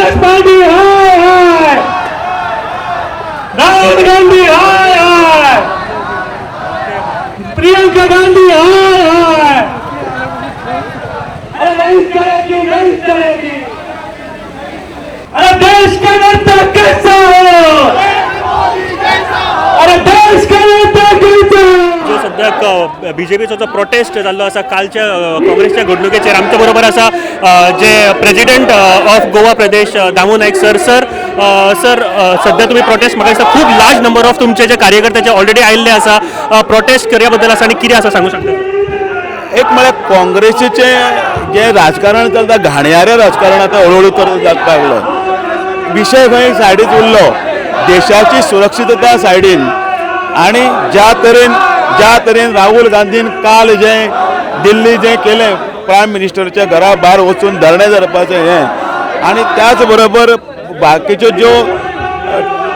Congress party हाय हाय! राहुल गांधी हाय हाय! प्रियंका गांधी हाय हाय! अरे नहीं चलेगी, नहीं चलेगी! अरे देश का नेता कैसा हो? अरे देश का नेता कैसा हो? जो सद्याक बीजेपीचो जो प्रोटेस्ट जाल्लो आसा कालच्या काँग्रेसच्या घडणुकेचेर, आमच्या बरोबर आसा जे president of Goa Pradesh Damu Naik sir. Sir, sir, सध्या तुम्ही प्रोटेस्ट, म्हाका दिसता खूब लार्ज नंबर ऑफ तुमचे जे कार्यकर्ते ऑलरेडी आयिल्ले आसा. प्रोटेस्ट करया बद्दल आसा आनी कितें आसा, सांगू शकता? एक म्हळ्यार काँग्रेसीचें जें राजकारण चलता, घाणयारें राजकारण आतां हळुहळू तर जावपाक लागलो. विशय खंय सायडीच उरलो, देशाची सुरक्षितता सायडीन. आनी ज्या तरेन राहुल गांधीन काल जें दिल्ली जें केलें, प्रायम मिनिस्टरच्या घरा भायर वचून धरणें धरपाचें हें, आनी त्याच बरोबर बाकीच्यो ज्यो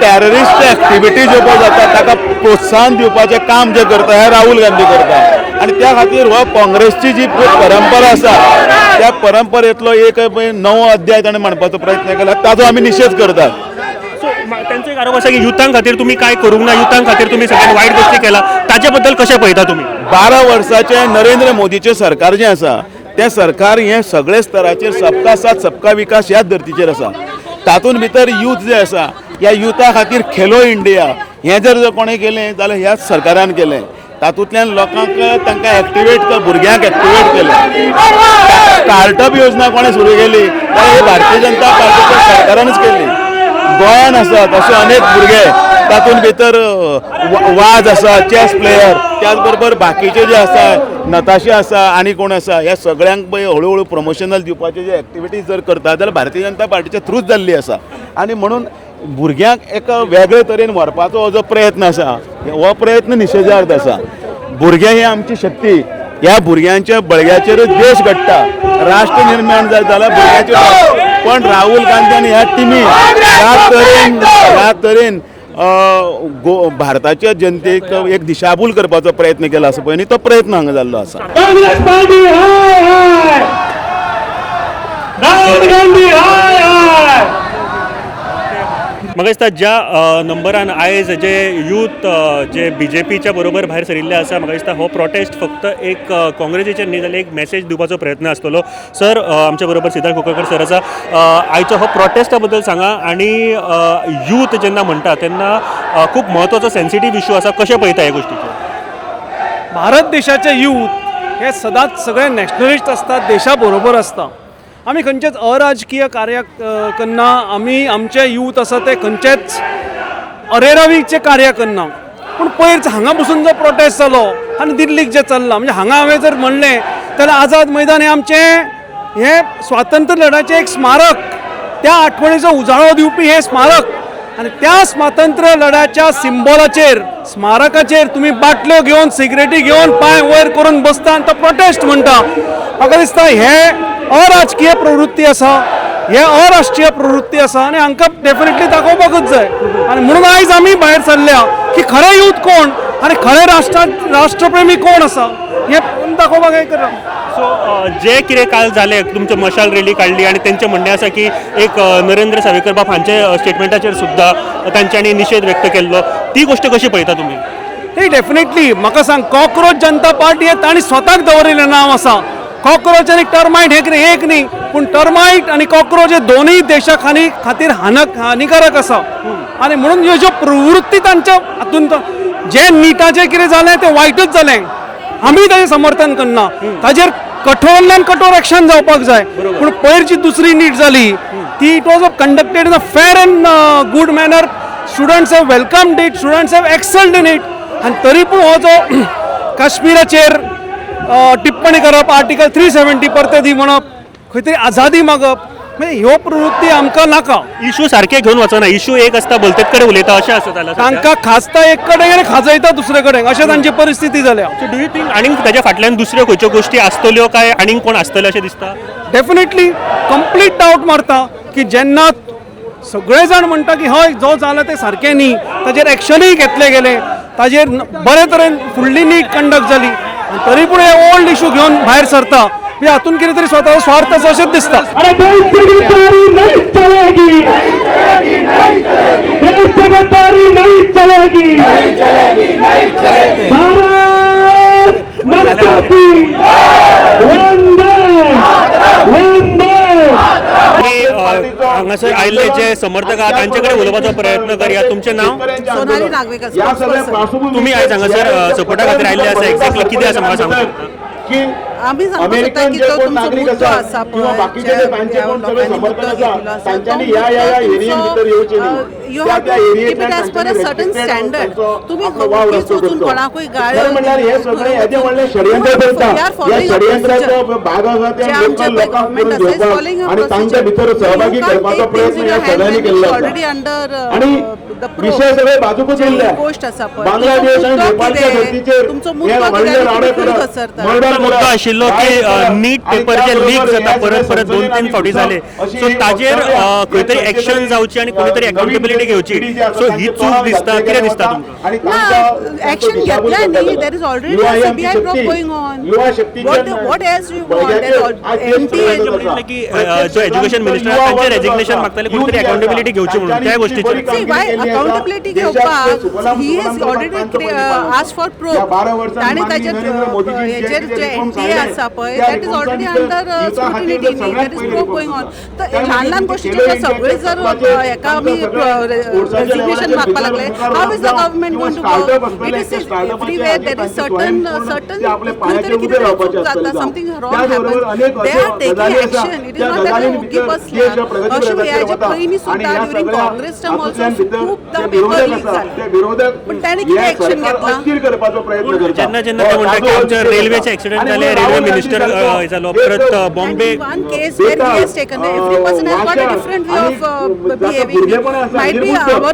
टॅररिस्ट एक्टिविटी ज्यो पळय जाता, ताका प्रोत्साहन दिवपाचें काम जें करता, हें राहुल गांधी करता. आनी त्या खातीर हो काँग्रेसची जी परंपरा आसा, त्या परंपरेंतलो एक पळय नवो अध्याय ताणें मांडपाचो प्रयत्न केला, ताजो आमी निशेध करतात. सो तांचो एक आरोप आसा की युथां खातीर तुमी काय करूंक ना, युथां खातीर तुमी सगळ्यात वायट गोश्टी केला. ताचे बद्दल कशें पळयता तुमी? 12 वर्साचें नरेंद्र मोदीचें सरकार जें आसा, तें सरकार हें सगळे स्तराचेर सबका साथ सबका विकास ह्याच धर्तीचेर आसा. तातूंत भितर यूथ जे आसा, ह्या युथा खातीर खेलो इंडिया हें जर जर कोणें केलें जाल्यार ह्याच सरकारान केलें. तातूंतल्यान लोकांक तांकां एक्टिवेट, भुरग्यांक एक्टिवेट केलें. स्टार्टअप योजना कोणें सुरू केली जाल्यार ही भारतीय जनता पार्टीच्या सरकारानूच केली. गोंयान आसात अशे अनेक भुरगे, तातूंत भितर वाज आसा, चॅस प्लेयर, त्याच बरोबर बाकीचे जे आसा, नताशा आसा आनी कोण आसा, ह्या सगळ्यांक पळय हळू हळू प्रमोशनल दिवपाचे जे एक्टिविटीज जर करता जाल्यार भारतीय जनता पार्टीच्या थ्रूच जाल्ली आसा. आनी म्हणून भुरग्यांक एका वेगळे तरेन व्हरपाचो हो जो प्रयत्न आसा, हो प्रयत्न निशेधार्थ आसा. भुरगे ही आमची शक्ती. ह्या भुरग्यांच्या बळग्याचेरूच देश घडटा. राष्ट्र निर्माण जायत जाल्यार भुरग्यांचे. पण राहुल गांधी आनी ह्या टिमी ह्या तरेन भारताच्या जनतेक एक दिशाभूल करपाचो प्रयत्न केला आसा पळय, न्ही, तो प्रयत्न हांगा जाल्लो आसा. काँग्रेस पार्टी हाय हाय! राहुल गांधी हाय हाय! म्हाका दिसता ज्या नंबरान आयज जे यूथ जे बीजेपीच्या बरोबर भायर सरिल्ले आसा, म्हाका दिसता हो प्रोटेस्ट फक्त एक काँग्रेसीचेर न्ही जाल्यार एक मॅसेज दिवपाचो प्रयत्न आसतलो. सर, आमच्या बरोबर सिद्धार्थ कुंकळकर सर आसा. आयचो हो प्रोटेस्टा बद्दल सांगा आनी यूथ जेन्ना म्हणटा तेन्ना खूब म्हत्वाचो सेन्सिटीव इशू आसा, कशें पळयता ह्या गोश्टीचेर? भारत देशाचे यूथ हे सदांच सगळे नॅशनलिस्ट आसतात, देशा बरोबर आसता. आमी खंयचेच अराजकीय कार्य करना. आमी आमचे यूथ आसा ते खंयचेच अरेरावीचें कार्य करना. पूण पयर हांगा बसून जो प्रोटेस्ट जालो आनी दिल्लीक जें चल्लां, म्हणजे हांगा हांवें जर म्हणलें जाल्यार आझाद मैदान हें आमचें हें स्वातंत्र्य लढ्याचें एक स्मारक, त्या आठवणीचो उजाळो दिवपी हें स्मारक. आनी त्या स्वातंत्र्य लढ्याच्या सिम्बॉलाचेर, स्मारकाचेर तुमी बाटल्यो घेवन, सिगरेटी घेवन, पांय वयर करून बसता आनी तो प्रोटेस्ट म्हणटा. म्हाका दिसता हे अराजकीय प्रवृत्ती आसा, हे अराष्ट्रीय प्रवृत्ती आसा आनी हांकां डेफिनेटली दाखोवपाकूच जाय. आनी म्हणून आयज आमी भायर सरल्या की खरें यूथ कोण आनी खरें राष्ट्रप्रेमी कोण आसा हें दाखोवपाक हें करा. सो जे कितें काल जालें, तुमचे मशाल रॅली काडली आनी तेंचें म्हणणें आसा की एक नरेंद्र सावयकर बाब हांचे स्टेटमेंटाचेर सुद्दां तांच्यांनी निशेध व्यक्त केल्लो, ती गोश्ट कशी पळयता तुमी? नाही, डेफिनेटली. म्हाका सांग, कॉक्रोच जनता पार्टी हे तांणी स्वताक दवरिल्लें नांव आसा. कॉक्रोच आनी टर्मायट हे कितें एक न्ही, पूण टर्मायट आनी कॉक्रोच हे दोनूय देशा खातीर हानिकारक आसा. आनी म्हणून ह्यो ज्यो प्रवृत्ती तांच्या हातूंत, जे निटाचें कितें जालें तें वायटूच जालें, आमी ताजें समर्थन करना. ताजेर कठोरांतल्यान कठोर एक्शन जावपाक जाय. पूण पयर जी दुसरी नीट जाली ती it was conducted in a fair and good manner. Students have welcomed it, students have excelled in it. आनी तरी पूण हो जो काश्मीराचेर टिप्पणी करप, आर्टिकल 370 परते दी म्हणप, खंय तरी आझादी मागप, म्हणजे ह्यो प्रवृत्ती आमकां नाका. इशू सारके घेवन वचना, इशू एक आसता, भलतेच कडेन उलयता अशें आसा जाल्यार. तांकां खाजता एक कडेन आनी खाजयता दुसरे कडेन, अशें तांची परिस्थिती जाल्या. Do you think आनीक ताच्या फाटल्यान दुसऱ्यो खंयच्यो गोश्टी आसतल्यो काय आनीक कोण आसतले अशें दिसता? डेफिनेटली, कंप्लीट डावट मारता की जेन्ना सगळे जाण म्हणटा की हय, जो जाला तें सारकें न्ही, ताजेर एक्शनूय घेतले गेले, ताजेर बरे तरेन फुडली नीट कंडक्ट जाली आनी तरी पूण हे ओल्ड इशू घेवन भायर सरता, म्हणजे हातून कितें तरी स्वताचो स्वार्थ आसा अशेंच दिसता. अरे देश की गद्दारी नहीं चलेगी! हांगासर आयिल्ले जे समर्थक आहात तांचे कडेन उलोवपाचो प्रयत्न करया. तुमचें नांव? सोनाली नागवेकर, spokesperson. तुमी आयज हांगासर सपोर्टा खातीर आयिल्ले आसा, एक्झॅक्टली कितें आसा म्हाका सांगूंक शकता? की आमी सांगपाक सोदता अमेरिकन की जे जो कोण तुमचो नागरीक मुद्दो आसा आसा किंवा पळय, बाकीचे जे जे तांचे कोण सगळे लोकांनी समर्थक मुद्दो आसा घेतिल्लो आसा, तांच्यांनी तो ह्या ह्या ह्या मुद्दो एरियेन भितर येवचे तुमचो, न्ही. You त्या have त्या टू कीप एरियेंतल्यान it as per a तांच्यांनी सर्टन restricted standard. तांचो तुमी आपलो वावर ओगीच असो वचून करचो. कोणाकूय गाळ्यो खरें म्हणल्यार हे सगळें येदें व्हडलें षडयंत्र चलता. We are ह्या following a षडयंत्राचो procedure. भाग आसा जे ते आमचे लोकल लोकांक गव्हर्नमेंट करून आसा is घेवपाक following a आनी तांच्या procedure. भितर सहभागी You can't करपाचो take things प्रयत्न in ह्या your hand सगळ्यांनी when केल्लो it's आसा. already under, आणि the probe. विशय सगळे बाजूकच जी उरले. गोश्ट आसा पळय, बांगलादेश तुमचो आणि मुद्दो नेपाळच्या कितें? धर्तीचेर तुमचो हे मुद्दो व्हडले कितें आनी राडे तुम्ही खंय करप, घसरता? मर्डर मुद्दो करप, आशिल्लो की रायट करप, नीट आणि पेपर जे त्याबरोबर लीक जाता ह्या परत सगळ्या परत दोन तीन संसदेन फावटी आमी जाले, अशी सो एक ताजेर वक्तव्य खंय तरी या एक्शन जावची आनी कोणी तरी नवीन अकाउंटेबिलिटी घेवची, पिढी जी आसा सो ही तांचे चूक तोंडार दिसता, घातले कितें दिसता वता तुमकां? आणि ना, तांकां एक्शन तांचो दिशाभूल घेतल्या न्ही, करता there is already युवा ही आमची CBI probe शक्ती. going on. युवा शक्तीच्या What else you want? बळग्याचेर There is आज देश NTA चलत आसा. म्हणलें की जो एज्युकेशन मिनिस्टर आहा तांचें रेजिग्नेशन मागताले, कोणी तरी अकाउंटेबिलिटी घेवची म्हणून त्या गोष्टीचेर. See, why accountability घेवपाक he has already asked for probe. ताणें ताजेर हेजेर जे एनटीए आसा पळय, that is already under scrutiny न्ही, that is probe going on. तर ल्हान ल्हान गोश्टीचेर सगळे जर हेका आमी रेजिग्नेशन मागपाक लागले, how is the government going to work? It is everywhere there is certain certain खंय तरी कितें तरी चूक जाता, something wrong happens, they are taking action. It is not that ओगी बसल्या. अशें हेजे पयलीं सुद्दां ड्युरींग काँग्रेस टर्म ऑल्सो खूबदां पेपर लीक जाले, पण ताणें कितें एक्शन घेतलां? अस्थिर करपाचो प्रयत्न करता. जेन्ना जेन्ना ते म्हणटा की आमच्या रेल्वेचे एक्सिडंट जाले, रेल्वे मिनिस्टर जालो, परत Bombay And one case where he has taken, every person has got a different way of behaving. Might be our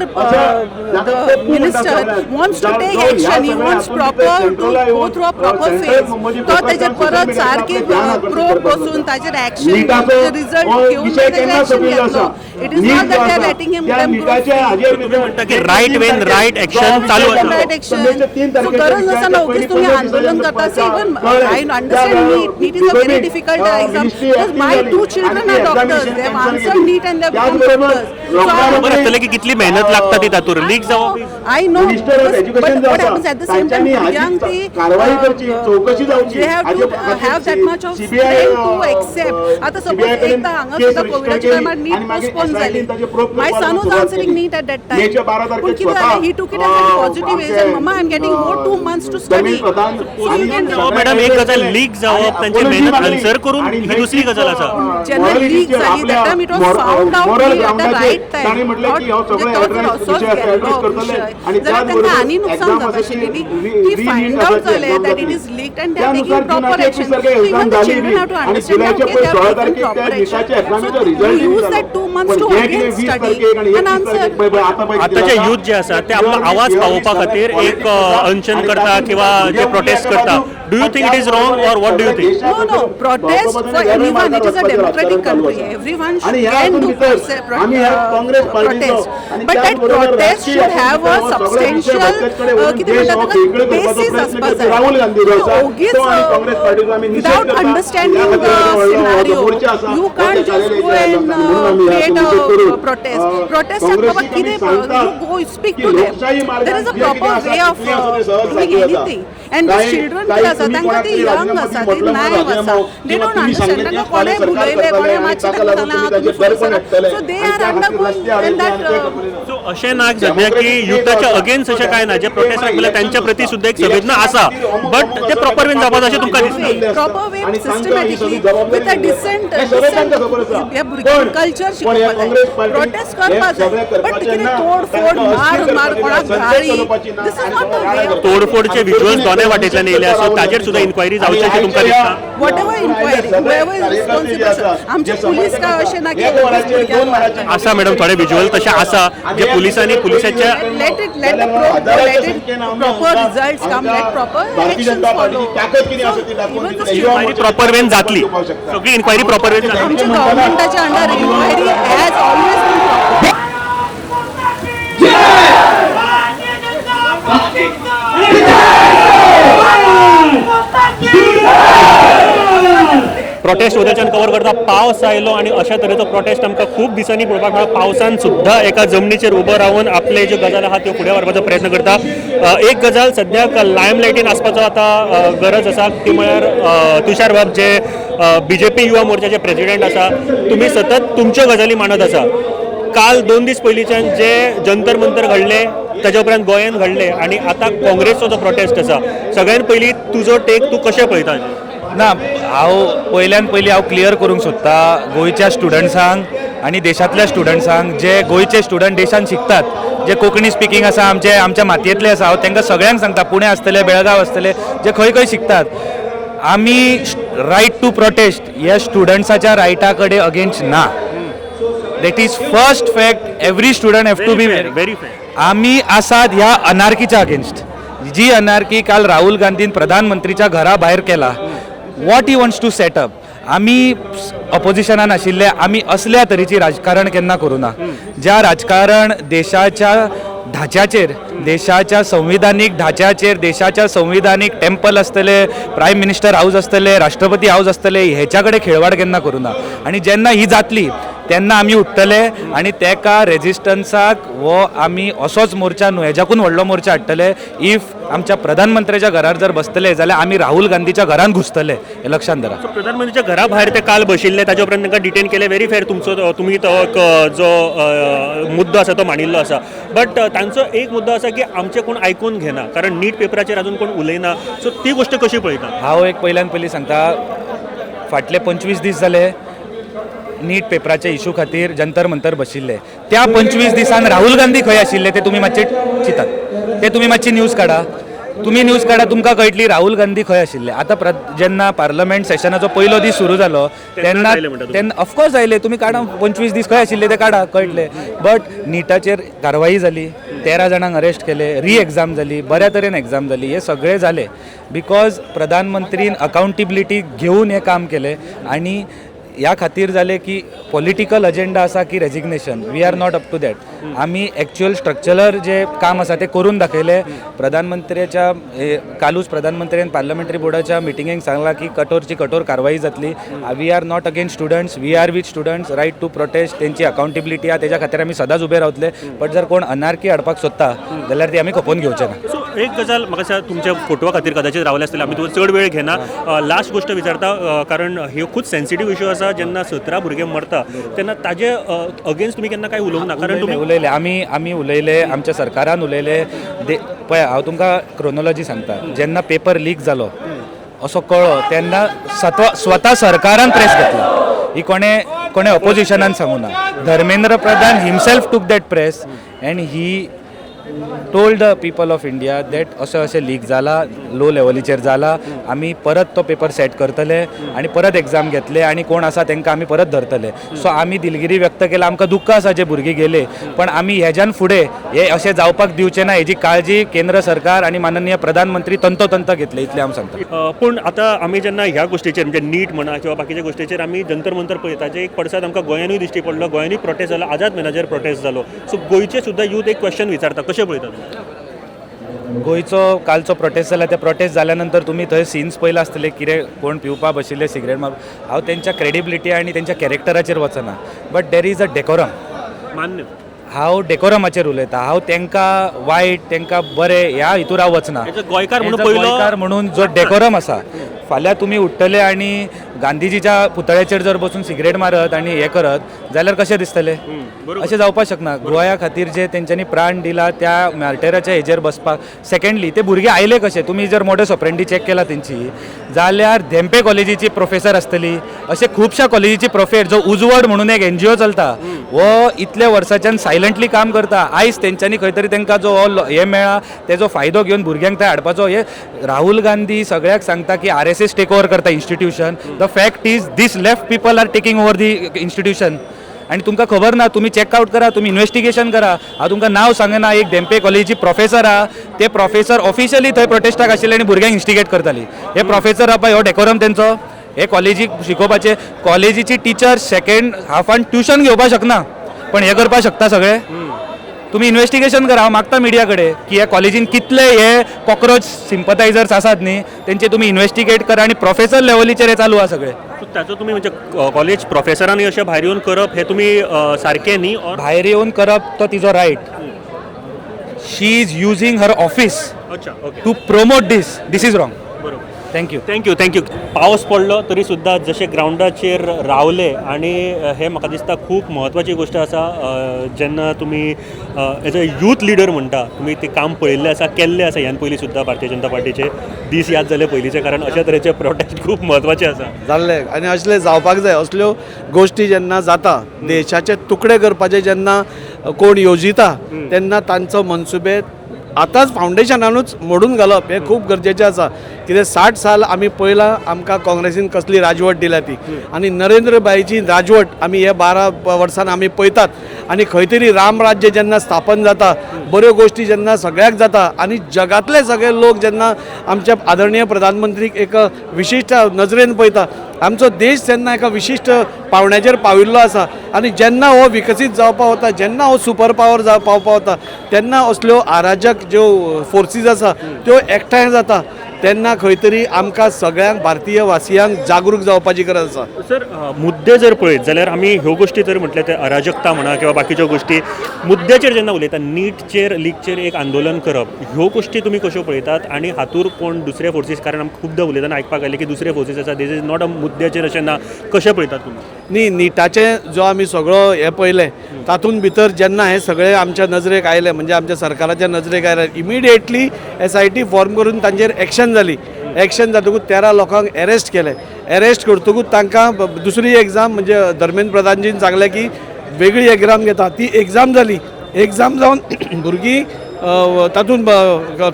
the minister wants to take action, he wants proper to go through a proper phase. तो तेजेर परत सारकी probe बसून ताजेर action, result घेवन ताजेर action घेतलो. It is not that they are letting him them go free. तुम्ही म्हणटा की रायट वेन रायट एक्शन चालू आसा. Right action. So गरज नासतना ओगीच तुम्ही आंदोलन करता. See, even I understand NEET. NEET is a very difficult exam because my two children are doctors. They have answered NEET and they have become doctors. So खबर आसतलें की कितली मेहनत लागता ती तातूंत लीक जावप. I know, Minister of because, Education but जो what आसा, happens at the same time, तांच्यांनी हाजी भुरग्यांक ती कारवाई करची, चवकशी जावची. they have हाजे to have that much of CBI, strength to accept. आतां सपोज CBI कडेन एकदां हांगा केस सुद्दां रजिस्टर कोविडाच्या केली टायमार नीट आनी मागीर पोस्टपोन SIT जाली. न ताचेर probe my करपाक सन वॉज सुरवात आन्सरिंग केली. नीट एट that time. मेच्या 12 पूण तारखेक कितें स्वता, जालें, he took it as a positive age आमचे, mama I am getting more 2 months to study. जमीन प्रधान सो you can madam, एक गजाल लीक जावप, तांची मेहनत आन्सर करून ही दुसरी गजाल आसा. जेन्ना लीक जाली that time it was found out at the right time. तांणी म्हटलें की हो सगळो म्हणजे तो जर address असोच विशय गेल्लो address करतले विशय आनी जाल्यार तांकां आनी त्याचबरोबर नुकसान exam जाता आशिल्लें न्ही. री- ती फायंड re-NEET out जालें exam that it जातली. Is leaked and they are taking त्यानुसार प्रॉपर जुनाचे एक्शन. 21 तारखेक even exam the जाली चिल्ड्रन have to आणि अंडरस्टँड जुलैच्या ओके they पयर are 16 taking तारखेक त्या प्रॉपर निटाच्या एक्शन. एक्झामीचो सो रिजल्ट यूज जालो. That 2 months पण टू हें कितें अगेन 20 स्टडी तारखेक आनी एंड 21 आन्सर. तारखेक पळय पळय आतां पळय कितें आतांचे जाता. यूथ जे आसा ते आपलो आवाज पावोवपा खातीर एक अनशन करता किंवा जे प्रोटेस्ट करता, do you think it is wrong or what do you think? No, no, protest for anyone. It is a democratic country. Everyone आणि should ह्या can हातून do भितर आमी ह्या काँग्रेस पार्टीचो protest. आनी But that त्याचबरोबर protest राजकीय should have a सगळो विशय substantial, भटकटकडे व्हरून कितें देश म्हणटा हो ताका वेगळो करपाचो basis प्रयत्न आसपा करपी जाय. राहुल गांधी जो आसा ओगीच तो आनी काँग्रेस पार्टीचो आमी निशेध without करता. understanding ह्या the खातीर हो व्हडलो scenario, मोर्चा आसा, you हो can't त्या just चालेल go and म्हणून आमी ह्या create निशेध करून, a protest. Protest बाबा काँग्रेसीक आमी कितें, सांगतात you go speak की to them. लोकशाही मार्गान There is a जे कितें proper आसा way of तितलें आसा तें सहज doing साध्य जाता. anything. And these काही- children काही कितें आसा तुम्ही तांकां कोणाक ती तरी यंग राजीनामो आसा, दी ती म्हटलं म्हणून नायव आसा, राजीनामो they किंवा don't तुम्ही अंडरस्टँड. सांगलें तांकां तेच कोणें सरकार उलयलें करतलें कोणें आनी मातशें ताका तांकां लागून सांगलें तुम्ही आं तुमी ताचेर दर्पण फुडें हाडटले सो दे आनी आर त्या खातीर अंडरगोइंग रस्ते आडयले इन आनी ते that. करतले. सो अशें ना सद्या की युथाच्या अगेन्स्ट अशें कांय ना, जे प्रोटेस्ट केले त्यांच्या प्रती सुद्दां एक संवेदना आसा, बट ते प्रॉपर वेन जावपाक अशें तुमकां दिसता? Proper way, systematically, with a decent decent ह्या भुरग्यांक कल्चर शिकोवपाक जाय. प्रोटेस्ट करपाक जाय, बट कितें तोडफोड, मार मार, कोणाक गाळी, this is not the way of तोडफोडचे visuals दोनय वाटेंतल्यान येयले, सो ताजेर सुद्दां इन्क्वायरी जावची अशें तुमकां दिसता? Whatever inquiry, whoever is responsible, आमचे पुलीस काय अशें ना की ओगीच भुरग्यांक मारता. आसा मॅडम, थोडे व्हिज्युअल तशे आसा जे पुलिसांनी पुलिसाच्या Let it, let the probe, let it proper results come, let proper Bharatiya actions Janata follow. पार्टीची ताकद कितें आसा ती दाखोवन Even the दितले. इन्क्वायरी प्रॉपर वेन जातली, सगळी इन्क्वायरी प्रॉपर वेन जातली. आमच्या गव्हर्मेंटाच्या under inquiry has always been proper. Protest उद्याच्यान cover करता. पावस आयलो आनी अशा तरेचो प्रोटेस्ट आमकां खूब दिसांनी पळोवपाक मेळ्ळो. पावसान सुद्दां एका जमनीचेर उबो रावन आपले ज्यो गजाल आहा त्यो फुडें व्हरपाचो प्रयत्न करता. एक गजाल सद्याक लायम लायटीन आसपाचो आतां गरज आसा, ती म्हळ्यार तुषार बाब जे बीजेपी युवा मोर्चाचे प्रेसिडेंट आसा. तुमी सतत तुमच्यो गजाली मांडत आसा. काल 2 दीस पयलींच्यान जे जंतर मंतर घडले, ताच्या उपरांत गोंयांत घडले आनी आतां काँग्रेसचो जो प्रोटेस्ट आसा, सगळ्यात पयलीं तुजो टेक तूं कशें पळयता? ना, हांव पयल्यान पयलीं हांव क्लियर करूंक सोदता गोंयच्या स्टुडंट्सांक आनी देशांतल्या स्टुडंट्सांक, जे गोंयचे स्टुडंट देशांत शिकतात, जे कोंकणी स्पिकींग आसा, आमचे आमच्या मातयेंतले आसा, हांव तांकां सगळ्यांक सांगता, पुणे आसतले, बेळगांव आसतले, जे खंय खंय शिकतात, आमी रायट टू प्रोटेस्ट ह्या स्टुडंट्साच्या रायटा कडेन अगेन्स्ट ना. That is first fact. Every student have to be very fair. आमी आसात ह्या अनार्कीच्या अगेन्स्ट, जी अनार्की काल राहुल गांधीन प्रधानमंत्रीच्या घरा भायर केला. What he wants to set up? आमी अपोजिशनान आशिल्ले, आमी असल्या तरेची राजकारण केन्ना करूं ना, ज्या राजकारण देशाच्या ढाच्याचेर, देशाच्या संविधानीक ढाच्याचेर, देशाच्या संविधानीक टेम्पल आसतले, प्रायम मिनिस्टर हाऊस आसतले, राष्ट्रपती हाऊस आसतले, हेच्या कडेन खेळवाड केन्ना करूं ना. आनी जेन्ना ही जातली तेन्ना आमी उठ्ठले आनी तेका रेजिस्टन्साक हो आमी असोच मोर्चा न्हू, हेज्याकून व्हडलो मोर्चा हाडटले. If आमच्या प्रधानमंत्र्याच्या घरार जर बसतले जाल्यार आमी राहुल गांधीच्या घरान घुसतले, हें लक्षांत धरा. सो प्रधानमंत्रीच्या घरा भायर ते काल बशिल्ले, ताच्या उपरांत तांकां डिटेन केले. व्हेरी फेर तुमचो, तुमी तो एक जो मुद्दो आसा तो मांडिल्लो आसा. बट तांचो एक मुद्दो आसा की आमचें कोण आयकून घेना, कारण नीट पेपराचेर अजून कोण उलयना. सो ती गोश्ट कशी पळयता? हांव एक पयल्यान पयलीं सांगता, फाटले 25 दीस जाले नीट पेपराच्या इशू खातीर जंतर मंतर बशिल्ले. त्या 25 दिसान राहुल गांधी खंय आशिल्ले ते तुमी मातशे चिंतात, ते तुमी मातशी न्यूज काडा, तुमी न्यूज काडा, तुमकां कळटली राहुल गांधी खंय आशिल्ले. आतां जेन्ना पार्लमेंट सेशनाचो पयलो दीस सुरू जालो तेन्ना तेन्ना ऑफकोर्स आयले. तुमी काडा, 25 दीस खंय आशिल्ले ते काडा, कळटले. बट निटाचेर कारवाई जाली, 13 जाणांक अरेस्ट केले, री एग्जाम जाली, बऱ्या तरेन एग्जाम जाली, हे सगळें जालें because प्रधानमंत्रीन अकाउंटेबिलिटी घेवन हें काम केलें. आनी ह्या खातीर जालें की पॉलिटिकल अजेंडा आसा की resignation, we are not up to that. आमी एक्चुअल स्ट्रक्चरल जे काम आसा तें करून दाखयलें. प्रधानमंत्र्याच्या कालूच प्रधानमंत्र्यान पार्लमेंटरी बोर्डाच्या मिटिंगेक सांगलां की कठोरची कठोर कारवाई जातली. We are not against students, we are with students. Right to protest, तेंची अकाउंटेबिलिटी आहा, तेज्या खातीर आमी सदांच उबे रावतले. बट जर कोण अनार्की हाडपाक सोदता जाल्यार ती आमी खपोवन घेवचे ना. सो एक गजाल म्हाका दिसता, तुमच्या फोटवा खातीर कदाचित रावले आसतले, आमी तुका चड वेळ घेना. लास्ट गोश्ट विचारता, कारण ह्यो खूब सेन्सिटीव इशू आसा. जेन्ना 17 भुरगे मरता तेन्ना ताजे अगेन्स्ट तुमी केन्ना कांय उलोवंक ना, कारण तुमी उलयले, आमी उलयले, आमच्या सरकारान उलयले. पळय, हांव तुमकां क्रोनोलॉजी सांगता. जेन्ना पेपर लीक जालो असो कळ्ळो तेन्ना स्वता सरकारान प्रेस घेतला. ही कोणे कोणे अपोजिशनान सांगू ना. Dharmendra Pradhan himself took that press and he told the people of India that अशें अशें लीक जाला, लो लेवलीचेर जाला, आमी परत तो पेपर सेट करतले आनी परत एग्जाम घेतले आनी कोण आसा तांकां आमी परत धरतले. सो आमी दिलगिरी व्यक्त केला, आमकां दुख्ख आसा जे भुरगीं गेले, पण आमी हेज्यान फुडें हे अशें जावपाक दिवचें ना हेजी काळजी केंद्र सरकार आनी माननीय प्रधानमंत्री तंतोतंत घेतले, इतलें हांव सांगता. पूण आतां आमी जेन्ना ह्या गोश्टीचेर, म्हणजे नीट म्हणा किंवा बाकीच्या गोश्टीचेर आमी जंतर मंतर पळयता, ताजे एक पडसाद आमकां गोंयानूय दिश्टी पडलो. गोंयानूय प्रोटेस्ट जालो, आझाद मैदानाचेर प्रोटेस्ट जालो. सो गोंयचे सुद्दां यूथ एक क्वेश्चन विचारता, कशें पळयता? गोंयचो कालचो प्रोटेस्ट जाला, ते प्रोटेस्ट जाल्या नंतर तुमी थंय सीन्स पळयला आसतले, कितें कोण पिवपा बशिल्ले, सिगरेट मार. हांव तेंच्या क्रेडिबिलिटी आनी तेंच्या कॅरेक्टराचेर वचना, but there is a decorum. मान्य. हांव डेकोरमाचेर उलयता. हांव तेंकां वायट तेंकां बरें ह्या हितूर हांव वचना. गोंयकार म्हणून पयलो, गोंयकार म्हणून जो डेकोरम आसा, फाल्यां तुमी उठ्ठले आनी गांधीजीच्या पुतळ्याचेर जर बसून सिगरेट मारत आनी हें करत जाल्यार कशें दिसतलें? अशें जावपाक शकना. गोंया खातीर जे तेंच्यांनी प्राण दिला त्या मार्टेराच्या हेजेर बसपाक. सेकंडली, ते भुरगे आयले कशे? तुमी जर मोडस ऑपरेंडी चॅक केला तेंची जाल्यार धेंपे कॉलेजीची प्रोफेसर आसतली, अशे खुबश्या कॉलेजीची प्रोफेसर, जो उजवड म्हणून एक एनजीओ चलता, हो इतल्या वर्साच्यान सायलंटली काम करता. आयज तेंच्यांनी खंय तरी तेंकां जो हे मेळ्ळा तेजो फायदो घेवन भुरग्यांक थंय हाडपाचो. हे राहुल गांधी सगळ्याक सांगता की आरएसएस टेक ओवर करता institution. The fact is this left people are taking over the institution. आनी तुमकां खबर ना, तुमी चॅकआवट करा, तुमी इन्वेस्टिगेशन करा. हांव तुमकां नांव सांगना, एक धेंपे कॉलेजीची प्रोफेसर आहा, ते प्रोफेसर ऑफिशियली थंय प्रोटेस्टाक आशिल्ले आनी भुरग्यांक इन्स्टिगेट करताली. हे प्रोफेसर आहा, हो डेकोरम तेंचो? हे कॉलेजीक शिकोवपाचे, कॉलेजीची टिचर सेकेंड हाफान ट्युशन घेवपाक शकना, पण हे करपाक शकता सगळे. तुमी इन्वेस्टिगेशन करा. हांव मागता मिडिया कडेन की ह्या कॉलेजीन कितले हे कॉक्रोच सिम्पथायझर्स आसात न्ही, तेंचे तुमी इन्वेस्टिगेट करा आनी प्रोफेसर लेवलीचेर हे चालू आहा सगळे. ताचो तुमी म्हणजे कॉलेज प्रोफेसरांनी अशें भायर येवन करप हे तुमी सारकें न्ही? भायर येवन करप तो तिजो right. She is using her office to promote this, this is wrong. बरोबर. Thank you. Thank you, thank you. पावस पडलो तरी सुद्दां जशे ग्रावंडाचेर रावले आनी हे म्हाका दिसता खूब म्हत्वाची गोश्ट आसा. जेन्ना तुमी एज अ यूथ लिडर म्हणटा, तुमी तें काम पळयल्लें आसा, केल्लें आसा ह्यान पयलीं सुद्दां. भारतीय जनता पार्टीचे दीस याद जाले पयलींचे, कारण अशा तरेचे प्रोटेस्ट खूब म्हत्वाचे आसा. जाल्ले आनी असले जावपाक जाय. असल्यो गोश्टी जेन्ना जाता, देशाचे तुकडे करपाचे जेन्ना कोण येवजिता तेन्ना तांचो मनसुबे आतांच फावंडेशनानूच मोडून घालप हें खूब गरजेचें आसा. कित्याक 60 साल आमी पळयलां आमकां काँग्रेसीन कसली राजवट दिल्या ती, आनी नरेंद्र भाईची राजवट आमी हे 12 वर्सान आमी पळयतात. आनी खंय तरी रामराज्य जेन्ना स्थापन जाता, बऱ्यो गोश्टी जेन्ना सगळ्याक जाता आनी जगांतले सगळे लोक जेन्ना आमच्या आदरणीय प्रधानमंत्रीक एक विशिश्ट नजरेन पळयता, आमचो देश जेन्ना एका विशिश्ट पावंड्याचेर पाविल्लो आसा आनी जेन्ना हो विकसीत जावपा वता, जेन्ना हो सुपर पावर पावपा वता, तेन्ना असल्यो अराजक ज्यो फोर्सीस आसा त्यो एकठांय जाता, तेन्ना खंय तरी आमकां सगळ्यांक भारतीय वासियांक जागरूक जावपाची गरज आसा. सर, मुद्दे जर पळयत जाल्यार आमी ह्यो गोश्टी जर म्हटलें ते अराजकता म्हणा किंवा बाकीच्यो गोश्टी, मुद्द्याचेर जेन्ना उलयता, नीटचेर लीकचेर एक आंदोलन करप, ह्यो गोश्टी तुमी कश्यो पळयतात आनी हातूर कोण दुसरे फोर्सीस, कारण आमकां खुबदां उलयतना आयकपाक आयलें की दुसरे फोर्सीस आसा, this is not a मुद्द्याचेर अशें ना, कशें पळयतात तुमी? न्ही, निटाचें जो आमी सगळो हें पळयलें तातूंत भितर जेन्ना हें सगळें आमच्या नजरेक आयलें, म्हणजे आमच्या सरकाराच्या नजरेक आयलें, इमिडिएटली SIT form करून तांचेर एक्शन जाली. एक्शन जातकूच 13 लोकांक एरेस्ट केले. एरेस्ट करतकूच तांकां दुसरी एग्जाम, म्हणजे धर्मेंद्र प्रधानजीन सांगलें की वेगळी एग्जाम घेता, ती एग्जाम जाली. एग्जाम जावन भुरगीं तातूंत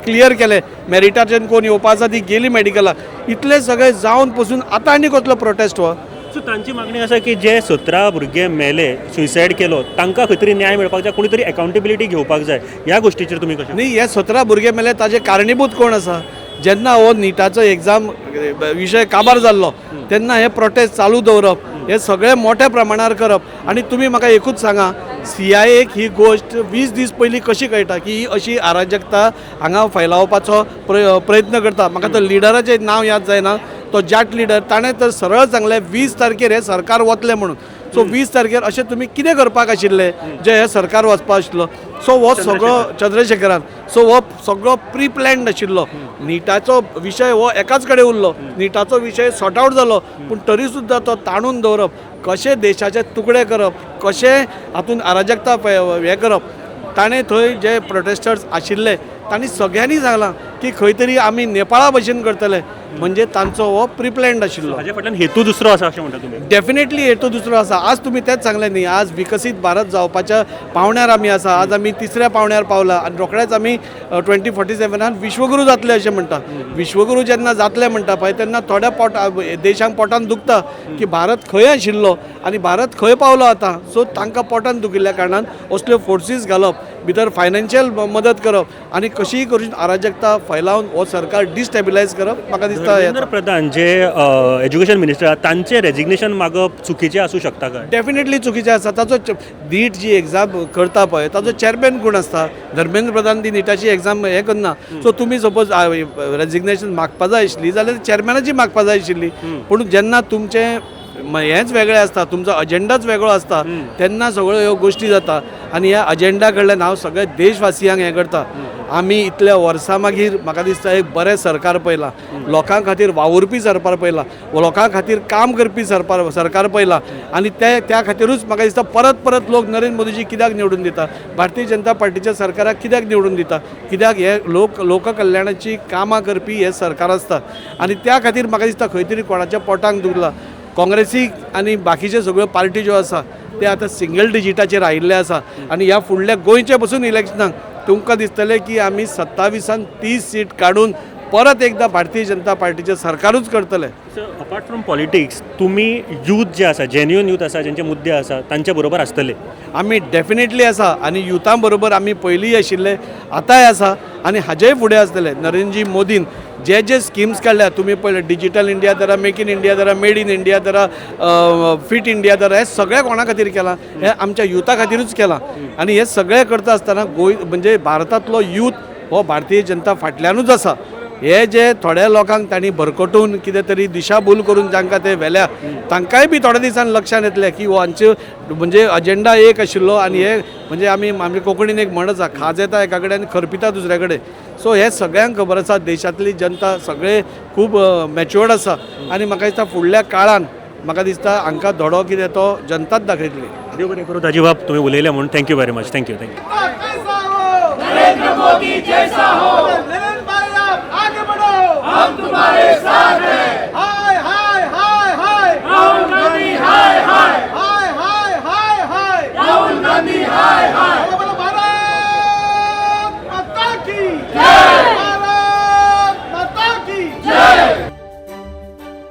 क्लियर केले, मेरिटाच्यान कोण येवपा आसा ती गेली मेडिकलाक. इतलें सगळें जावन पसून आतां आनी कसलो प्रोटेस्ट हो? सो तांची मागणी आसा की जे 17 भुरगे मेले, सुसायड केलो, तांकां खंय तरी न्याय मेळपाक जाय, कोणी तरी अकाउंटेबिलिटी घेवपाक जाय. ह्या गोश्टीचेर तुमी कशें? न्ही, हे 17 भुरगे मेले ताजे कारणीभूत कोण आसा? जेन्ना हो निटाचो एग्जाम विशय काबार जाल्लो तेन्ना हे प्रोटेस्ट चालू दवरप, हे सगळें मोठ्या प्रमाणार करप. आनी तुमी म्हाका एकूच सांगा, CIAक ही गोश्ट 20 दीस पयलीं कशी कळटा की ही अशी अराजकता हांगा फैलावपाचो प्रयत्न करता? म्हाका तो लिडराचें नांव याद जायना, तो जाट लिडर, ताणें तर सरळ सांगलें 20 तारखेर हें सरकार वतलें म्हणून. सो 20 तारखेर अशें तुमी कितें करपाक आशिल्लें जें हें सरकार वचपा आशिल्लो? सो हो सगळो चंद्रशेखरान, सो हो सगळो प्री प्लॅन्ड आशिल्लो. निटाचो विशय हो एकाच कडेन उरलो, निटाचो विशय सॉर्ट आवट जालो, पूण तरी सुद्दां तो ताणून दवरप, कशें देशाचे तुकडे करप, कशें हातून अराजकता हें करप. ताणें थंय जे प्रोटेस्टर्स आशिल्ले तांणी सगळ्यांनी सांगलां की खंय तरी आमी नेपाळा भशेन करतले, म्हणजे तांचो हो प्रिप्लॅन्ड आशिल्लो. हाजे फाटल्यान हेतू दुसरो आसा अशें म्हणटा तुमी? डेफिनेटली हेतू दुसरो आसा. आज तुमी तेंच सांगलें न्ही, आज विकसीत भारत जावपाच्या पावंड्यार आमी आसा. आज आमी तिसऱ्या पावंड्यार पावला आनी रोखडेच आमी 2047 विश्वगुरू जातले अशें म्हणटा. विश्वगुरू जेन्ना जातले म्हणटा पळय तेन्ना थोड्या पोटा देशांक पोटान दुखता की भारत खंय आशिल्लो आनी भारत खंय पावलो आतां. सो तांकां पोटान दुखिल्ल्या कारणान असल्यो फोर्सीस घालप, भितर फायनान्शियल मदत करप आनी कशीय करून अराजकता फैलावन हो सरकार डिस्टेबिलायज करप, म्हाका दिसता. धर्मेंद्र प्रधान जे एज्युकेशन मिनिस्टर आहात तांचें रेजिग्नेशन मागप चुकीचें आसूं शकता काय? डेफिनेटली चुकीचें आसा. ताचो नीट जी एग्जाम करता पळय ताचो चेअरमॅन कोण आसता? धर्मेंद्र प्रधान ती निटाची एग्जाम हें करना. सो तुमी सपोज रेजिग्नेशन मागपा जाय आशिल्ली जाल्यार चेअरमॅनाची मागपा जाय आशिल्ली. पूण जेन्ना तुमचें हेंच वेगळें आसता, तुमचो अजेंडाच वेगळो आसता, तेन्ना सगळ्यो ह्यो गोश्टी जाता. आनी ह्या अजेंडा कडल्यान हांव सगळ्या देशवासियांक हें करता, आमी इतल्या वर्सां मागीर म्हाका दिसता एक बरें सरकार पळयलां, लोकां खातीर वावुरपी सरकार पळयलां, लोकां खातीर काम करपी सरकार पळयलां. आनी त्या खातीरूच म्हाका दिसता परत परत लोक नरेंद्र मोदीजी कित्याक निवडून दिता, भारतीय जनता पार्टीच्या सरकाराक कित्याक निवडून दिता, कित्याक हे लोककल्याणाची कामां करपी हे सरकार आसता. आनी त्या खातीर म्हाका दिसता खंय तरी कोणाच्या पोटांक दुखला. काँग्रेसीक आनी बाकीच्यो सगळ्यो पार्टी ज्यो आसा ते आतां सिंगल डिजिटाचेर आयिल्ले आसा. आनी ह्या फुडल्या गोंयचे पसून इलेक्शनाक तुमकां दिसतलें की आमी 27 30 सीट काडून परत एकदां भारतीय जनता पार्टीचें सरकारूच करतले. सो अपार्ट फ्रॉम पॉलिटिक्स तुमी यूथ जे आसा, जेन्युअन यूथ आसा, जेंचे मुद्दे आसा तांचे बरोबर आसतले? आमी डेफिनेटली आसा आनी युथा बरोबर आमी पयलींय आशिल्ले, आतांय आसा आनी हाजेय फुडें आसतले. नरेंद्रजी मोदीन जे जे स्किम्स काडल्या तुमी पळयले, डिजिटल इंडिया धरा, मेक इन इंडिया धरा, मेड इन इंडिया धरा, फिट इंडिया धरा, हे सगळें कोणा खातीर केलां? हें आमच्या युथा खातीरूच केलां. आनी हे सगळें करता आसतना गोंय म्हणजे भारतांतलो यूथ हो भारतीय जनता फाटल्यानूच आसा. हे जे थोड्या लोकांक तांणी भरकटून कितें तरी दिशाभूल करून जांकां ते व्हेल्या, तांकांय बी थोड्या दिसान लक्षांत येतलें की हो हांचे म्हणजे अजेंडा एक आशिल्लो. आनी हे म्हणजे आमी आमच्या कोंकणीन एक म्हण आसा, खाज येता एका कडेन आनी खरपिता दुसऱ्या कडेन. सो हें सगळ्यांक खबर आसा, देशांतली जनता सगळे खूब मॅच्युअर्ड आसा आनी म्हाका दिसता फुडल्या काळान म्हाका दिसता हांकां धडो कितें तो जनताच दाखयतली. देव बरें करूं दाजीबाब, तुमी उलयले म्हूण. Thank you very much. Thank you, thank you.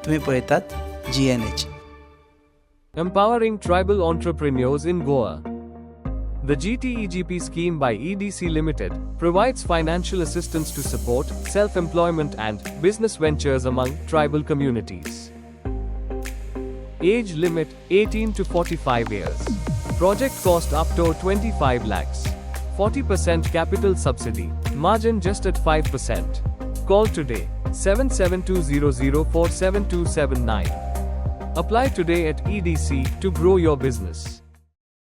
तुम्ही पळयतात G N H. Empowering tribal entrepreneurs in Goa. The GTEGP scheme by EDC Limited provides financial assistance to support self employment and business ventures among tribal communities. Age limit 18 to 45 years. Project cost up to 25 lakhs. 40% capital subsidy, margin just at 5%. Call today 77200 47279. Apply today at EDC to grow your business.